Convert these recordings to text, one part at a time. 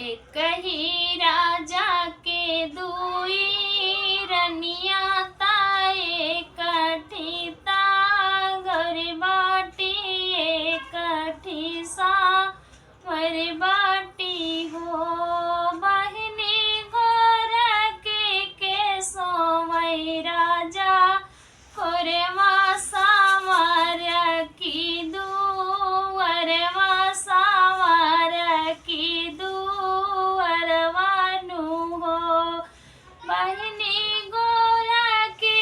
एक ही राजा के दुई रनिया ताए कठिता घर बाटी कठी सा वर बाटी हो। बहिनी गोर के सोवई राजा कोरवा सावर की दुअरवा सावर की दुअरवानु हो। बहिनी गोरा के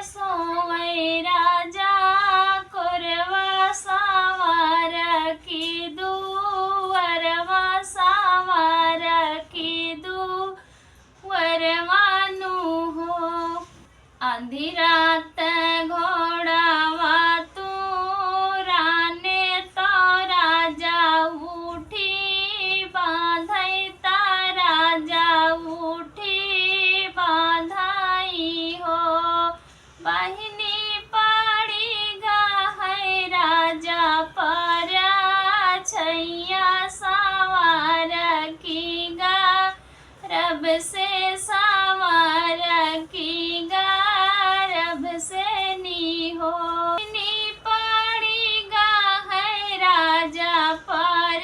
सोवई राजा कोरवा सावर की दुअरवा सावर की दुअरवानु हो। आधी रात घोड़ावा तू राने तो राजा उठी बांधई ता राजा उठी बांधाई हो। बहिनी पाड़ी गाहै राजा पर छैया सवार की गा रब से सवार की गा रब से नी हो। नी पाड़ी गाहै राजा पर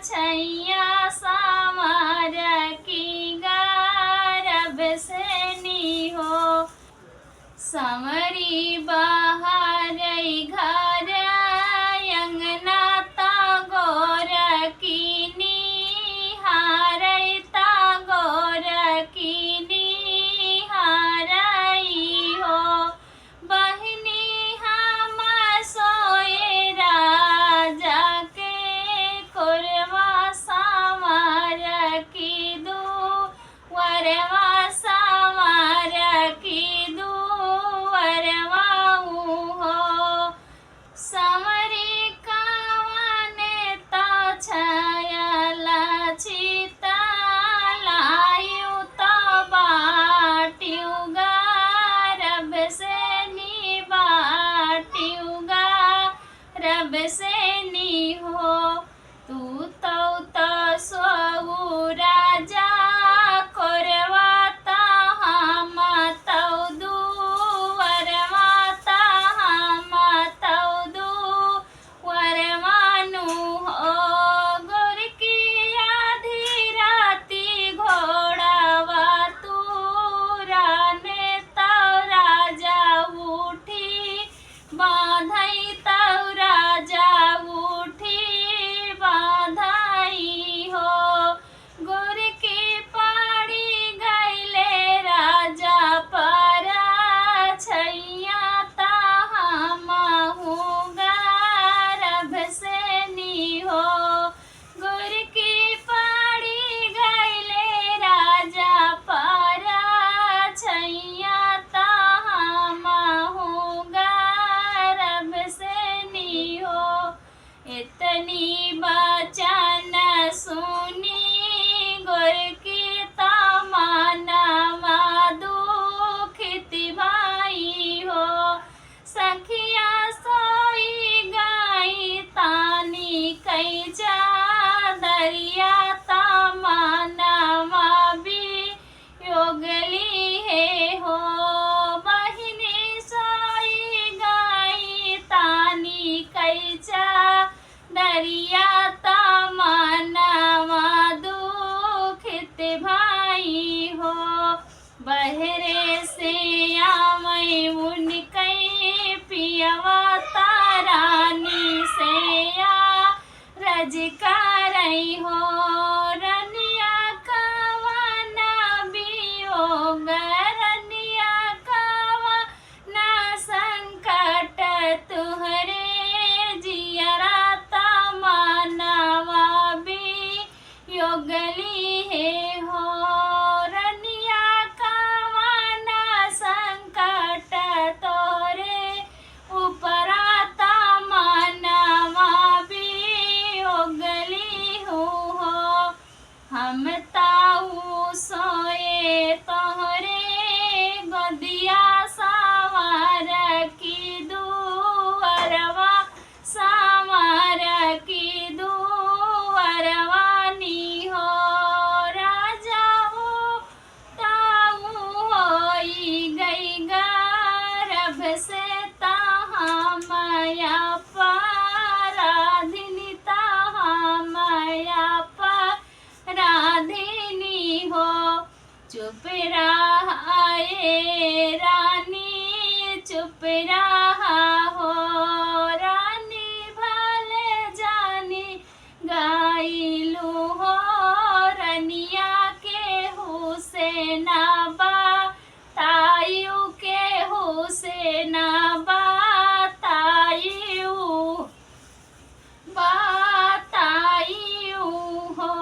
छैया सवार की गा रब से नी हो। समरी बाहर घर अंगना ता गोर कीनी हारै ता गोर कीनी हारई हो। बहिनी हम सोए राजा के कोरवा सावर की दू वरवा सावर की दुअरवा हो। समरी कावने ता छायाला चिता लायु ता बाट्यु रब से नी बाट्यु रब से नी हो। तू तौ त सोऊ राजा कोरवा ता हम तौ दुअरवा ता हम तौ दुअरवानु हो। गोर की आधी राती घोड़ावा तू राने तौ राजा उठी बांधई तौ राजा उठी बांधाई हो। गोर की पाड़ी गैले राजा पर छैया ता हम रब से नी हो। गोर की पाड़ी गैले राजा पर छैया ता हम रब से नी हो। इतनी बचन सुनी गोर की तमन्ना दुखित भाई हो। सखिया सोई गाई तानी कैचा दरिया तमन्ना भी योगली है हो। बहिनी सोई गाई तानी कैचा दरिया तमन्ना दुखित भाई हो। बहरे से आमई उनकै पियवा तारानी से आ रज करई हो। रनिया कवना बियोग रनिया कवना संकट तुहरे जियरा तमन्नावा भी योगली है हो। रनिया कवना संकट तोरे उपरा तमन्नावा भी योगली हो। हम ताऊ सोए तोहरे गोदिया सावर की दुअरवा सावर की दुअरवानी हो। चुप रहा ए रानी, चुप रहा हो रानी, भले जानी गाइलू हो रनिया के हुसेना तायू के हुसेना बातायू, बातायू हो।